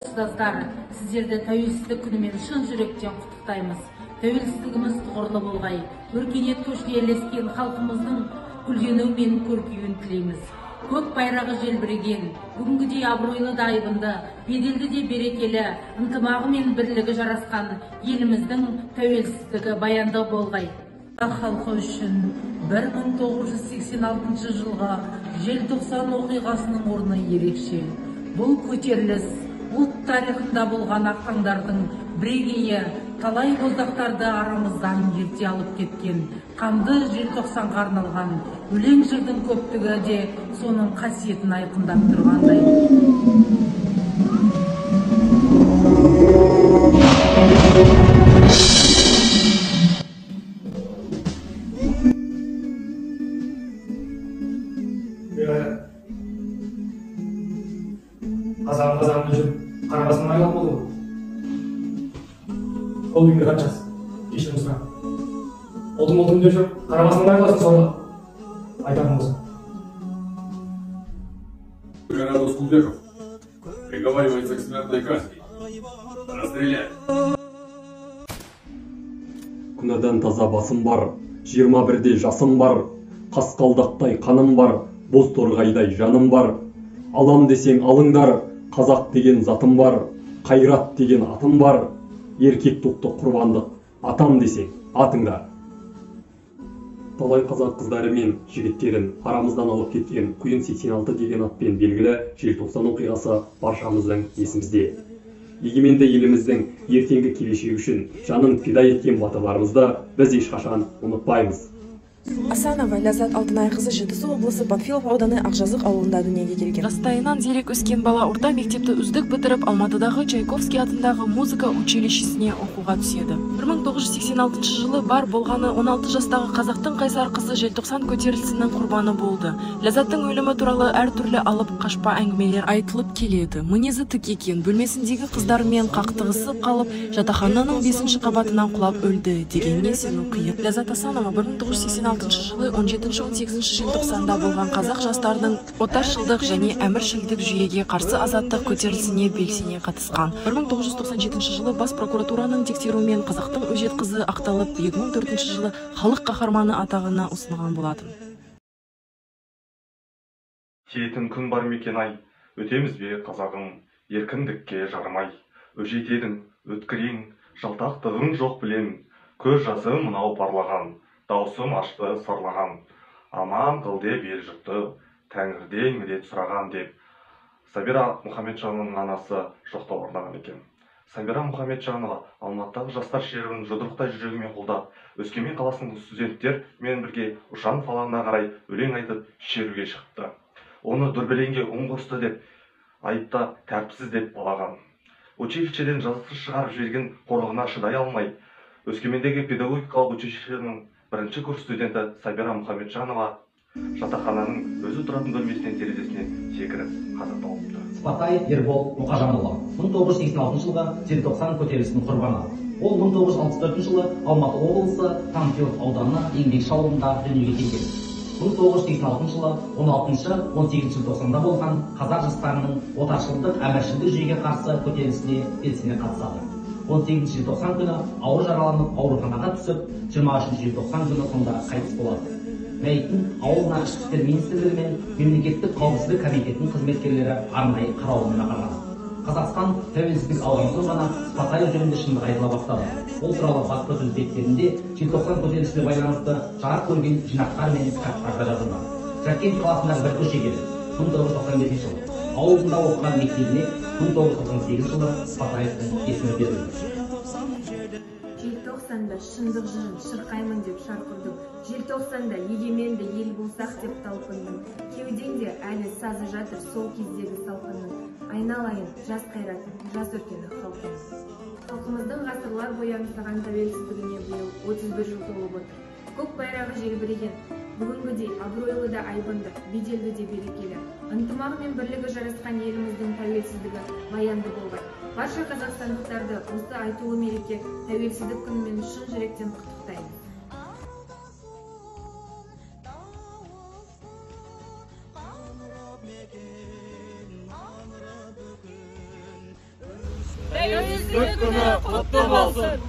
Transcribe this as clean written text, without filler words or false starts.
Ұстаздар, сіздерді тәуелсіздік күнімен шын жүректен құттықтаймыз. Тәуелсіздігіміз тұғырлы болғай, өркениет көшіне ілескен халқымыздың гүлденуі мен көркеюін тілейміз. Көк байрағы желбіреген, бүгінгідей абыройлы да айбынды, беделді де берекелі, ынтымағы мен бірлігі жарасқан еліміздің тәуелсіздігі баянды болғай. Халқы үшін 1986 жылғы желтоқсан оқиғасының орны ерекше. Бұл көтеріліс ұлт тарихында болған ақтаңдардың бірегейі, талай боздақтарды арамыздан ерте алып кеткен қанды желтоқсанға арналған өлең жырдың көптігі де соның қасиетін айқындап тұрғандай. Қазан-қазанды жүріп, қара басынан айналып болды ғой. Ол үйге хат жаз, кешірім сұра. Ұлтым-ұлтым деп жүріп, қара басынан айналасың сонда. Айтарым осы. Қайрат Кулбеков приговаривается к смертной казни. Расстрелять. Күнәдан таза басым бар, 21-де жасым бар, қасқалдақтай қаным бар, боз торғайдай жаным бар. Алам десең алыңдар, қазақ деген затым бар, қайрат деген атым бар, еркек тоқты құрбандық, атам десең атыңдар. Талай қазақ қыздары мен жігіттерін арамыздан алып кеткен Құйын 86 деген атпен белгілі желтоқсан оқиғасы баршамыздың есімізде. Егеменді еліміздің ертеңгі келешегі үшін жанын пида еткен батырларымызды біз ешқашан ұмытпаймыз. Асанова Ләззат Алтынайқызы Жетісу облысы Панфилов ауданы Ақжазық ауылында дүниеге келген. Жастайынан зерек өскен бала орта мектепті үздік бітіріп, Алматыдағы Чайковский атындағы музыка училищесіне оқуға түседі. 1986 жылы бар болғаны 16 жастағы қазақтың қайсар қызы желтоқсан көтерілісінің құрбаны болды. Ләззаттың өлімі туралы әртүрлі алып қашпа әңгімелер айтылып келеді. Мінезі тік екен, бөлмесіндегі қыздармен қақтығысып қалып, жатақхананың 5-ші қабатынан құлап өлді дегеніне сену қиын. Ләззат Асанова 1986 жылы 17-18 желтоқсанда болған қазақ жастарының отаршылдық және әміршілдік жүйеге қарсы азаттық көтерілісіне белсене қатысқан. 1997 жылы бас прокуратураның тексеруімен қазақтың өжет қызы ақталып, 2004 жылы халық қаһарманы атағына ұсынылған болатын. Тиетін күн бар ма екен ай, өтеміз бе қазағым, еркіндікке жарымай. Өжет едің, өткір ең, жалтақтығың жоқ білем, көз жасы мынау парлаған, даусым ашты сарлаған, аман қыл деп ел жұртты, тәңірден медет сұраған деп Сабира Мұхамеджанованың анасы жоқтау арнаған екен. Сабира Мұхамеджанова Алматыдағы жастар шеруін жұдырықтай жүрегімен қолдап, Өскемен қаласының студенттермен бірге Ұшанов алаңына қарай өлең айтып шеруге шықты. Оны дүрбелеңге үн қосты деп айыптап, тәртіпсіз деп балаған. Училищеден жазықсыз шығарып жіберген қорлығына шыдай алмай, Өскемендегі педагогикалық училищенің бірінші курс студенті Сабира Мұхамеджанова жатақхананың өзі тұратын бөлмесінен терезесіне секіріп қаза тауыпты. Сыпатаев Ербол Мұқажанұлы 1986 жылғы желтоқсан көтерілісінің құрбаны. Ол 1964 жылы Алматы облысы Панфилов ауданы Еңбекші ауылында дүниеге келген. 1986 жылы 16-18 желтоқсанда болған қазақ жастарының отаршылдық әміршілдік жүйеге қарсы көтерілісіне белсене қатысады. 18 желтоқсан күні ауыр жараланып ауруханаға түсіп, 23 желтоқсан күні сонда қайтыс болады. Мәйіттің ауылына Ішкі істер министрлігі мен Мемлекеттік қауіпсіздік комитетінің қызметкерлері арнайы қарауылмен апарған. Қазақстан тәуелсіздік алған соң ғана Сыпатаев жөнінде шындық айтыла бастады. Ол туралы баспасөз беттерінде желтоқсан көтерілісіне байланысты жарық көрген жинақтар мен кітаптарда жазылды. Жаркент қаласындағы бір көшеге 1995 жылы ауылында оқыған мектебіне 1998 жылы Сыпатаевтың есімі берілді. Желтоқсанда шындық жырын шырқаймын деп шарқ ұрдым. Желтоқсанда егеменді ел болсақ деп талпындым. Кеудеңде әлі сазы жатыр сол кездегі салқынның. Айналайын жас қайратын, жас өркені халқым. Халқымыздың ғасырлар бойы аңсаған тәуелсіздігіне биыл 31 жыл толып отыр. Көк байрағы желбіреген, бүгінгідей абыройлы да айбынды, беделді де берекелі, ынтымағы мен бірлігі жарасқан еліміздің тәуелсіздігі баянды болған. Барша қазақстандықтарды осы айтулы мереке тәуелсіздік күнімен шын жүректен құттықтаймыз. Тәуелсіздік күні құтты болсын!